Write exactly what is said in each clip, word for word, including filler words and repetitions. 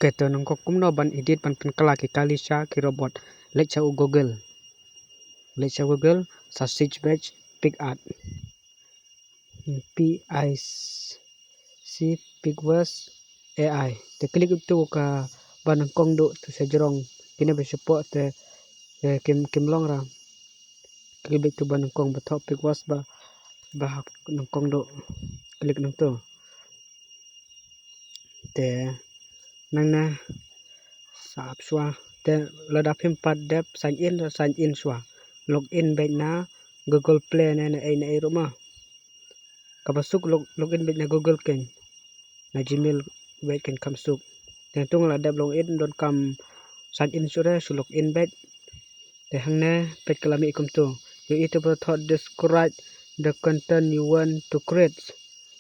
Te to nyngkong kumno ban edit ban pynkylla ki kali sha ki robot. Leit sha u Google. Leit sha Google, sa search beit PicsArt. P I C, Picverse A I. Te click ïa uto kaba nyngkong duh to sha jrong. Kine ba shapoh te, eh, kim, kim long ra. Click beit uto ba nyngkong ba thoh Picverse ba, ba nyngkong duh. Click nangto. Te nangne sa ap shuwa. Te lada phim pat dep sign in, sign in shuwa. Log in beit na Google Play ne, ne ei ne ei ruh ma. Kaba suk log, log in beit na Google keiñ. Na Gmail beit keiñ kam suk. Te nangto nga la dep log in, donkam sign in shuh re, shu log in beit. Te hangne peit ka la mih kumto. Ïohi to ba thoh describe the content you want to create.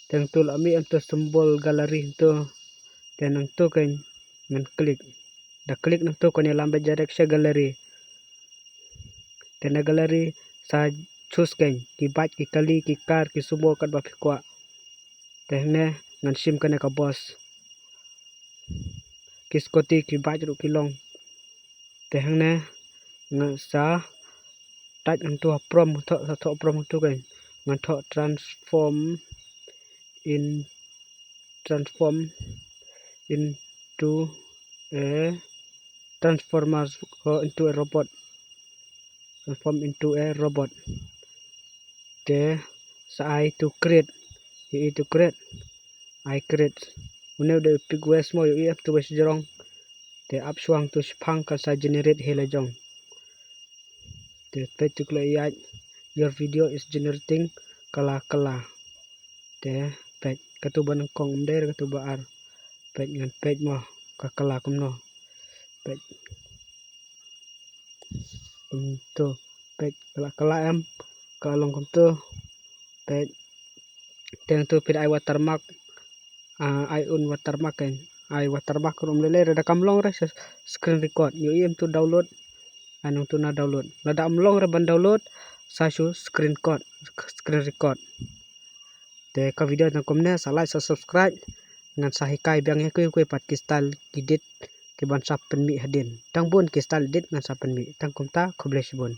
Te nangto la mih em to symbol gallery to. Te nangto keiñ ngan click. Da click nangto kan ïalam beit direct sha gallery. Te na gallery sa choose keiñ ki bike, ki kali, ki car, ki sumo katba phi kwah. Te hangne ngan shim kane ka bus. Ki scooty, ki bike ruh ki long. Te hangne nga sa type nangto ha prompt, thoh, sa thoh prompt nangto keiñ. Ngan thoh transform in, transform into a transformer, or into a robot. Transform into a robot. Te sa ai to create. Ïohi to create. Ai create. Une u dei u Picverse mo, ïohi em to ba shajrong. Te ap shuwa hangto shaphang kan sa generate hi la jong. Te peit to khlem ïaid, your video is generating, kylla kylla. Te peit kato ba nyngkong, ym dei re kato ba ar. Peit ngan peit mo ka kylla kumno. Peit. Kumto, peit, kylla kylla em, ka long kumto. Peit. Te nangto phi da ai watermark. Ah, ai un watermark keiñ. Ai watermark ruh ym lei lei re, da kam long re sa screen record. Ïohi em to download. Ai nangto na download. Lada ym long re ban download, sa shu screen record, screen record. Te ka video tang kumne, sa like, sa subscribe. Ngan sa hikai biang ïa kiwei kiwei pat ki style edit kiban sa pynmih hadien. Tang bun ki style edit ngan sa pynmih. Tang kumta, khublei shibun.